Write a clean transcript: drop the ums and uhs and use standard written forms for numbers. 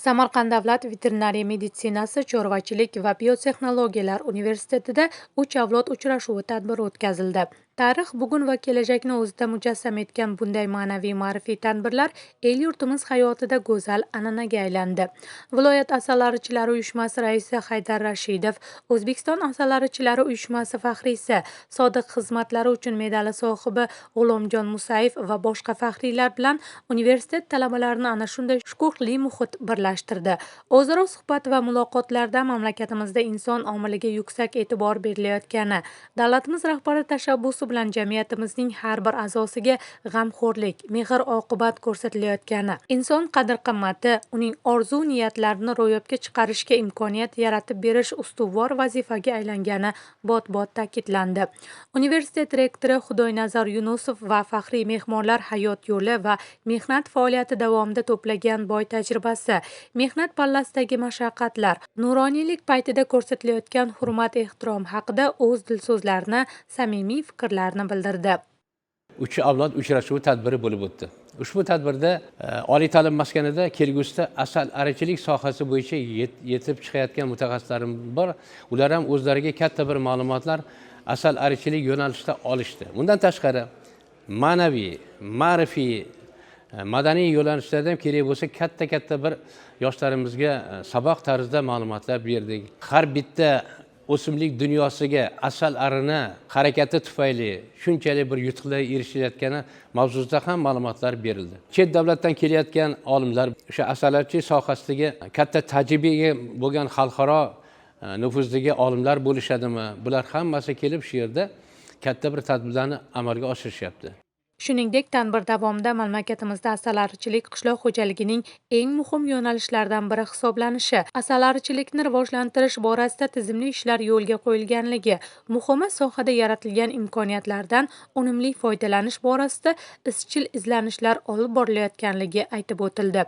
Samarqand davlat veterinariya meditsinasi, chorvachilik va biotexnologiyalar universitetida "Uch avlod uchrashuvi" tadbiri o'tkazildi. Tarix, bugun va kelajakni o'zida mujassam etgan bunday ma'naviy ma'rifiy tadbirlar el-yurtimiz hayotida go'zal an'anaga aylandi. Viloyat asalarichilari uyushmasi raisi Haydar Rashidov, O'zbekiston asalarichilari uyushmasi faxriysi, "Sodiq xizmatlari uchun" medali sohibi G'ulomjon Musayev va boshqa faxriylar bilan universitet talabalarini ana shunday shukuhli muhit birlashtirdi. O'zaro suhbat va muloqotlarda mamlakatimizda inson omiliga yuksak e'tibor berilayotgani, davlatimiz rahbari tashabbusi bilan jamiyatimizning har bir a'zosiga g'amxo'rlik, mehr-oqibat ko'rsatilayotgani, inson qadr-qimmati, uning orzu niyatlarini ro'yobga chiqarishga imkoniyat yaratib berish ustuvor vazifaga aylangani bot-bot ta'kidlandi. Universitet rektori Xudoynazar Yunusov va faxriy mehmonlar hayot yo'li va mehnat faoliyati davomida to'plagan boy tajribasi, mehnat pallasidagi mashaqqatlar, nuroniylik paytida ko'rsatilayotgan hurmat-ehtirom haqida o'z dilso'zlarini, samimiy fikrlarini bildirdi. "Uch avlod uchrashuvi" tadbiri bo'lib o'tdi. Ushbu tadbirda oliy ta'lim maskanida kelgusida asal arichilik sohasi bo'yicha yetib chiqayotgan mutaxassislarimiz bor. Ular ham o'zlariga katta bir ma'lumotlar asal arichilik yo'nalishida olishdi. Bundan tashqari, ma'naviy, ma'rifiy, madaniy yo'nalishlarda ham kerak bo'lsa katta katta bir yoshlarimizga saboq tarzida ma'lumotlar berdik. Har bitta o'simlik dunyosiga asal arini harakati tufayli shunchalik bir yutuqlarga erishilayotgani mavzusida ham ma'lumotlar berildi. Chet davlatdan kelayotgan olimlar, o'sha asalarichilik sohasidagi katta tajribaga ega bo'lgan xalqaro nufuzdagi olimlar bo'lishadimi, bular hammasi kelib shu yerda katta bir tadbirlarni amalga oshirishyapti. Shuningdek, tadbir davomida mamlakatimizda asalarichilik qishloq xo'jaligining eng muhim yo'nalishlaridan biri hisoblanishi, asalarichilikni rivojlantirish borasida tizimli ishlar yo'lga qo'yilganligi, muhimi, sohada yaratilgan imkoniyatlardan unumli foydalanish borasida izchil izlanishlar olib borilayotganligi aytib o'tildi.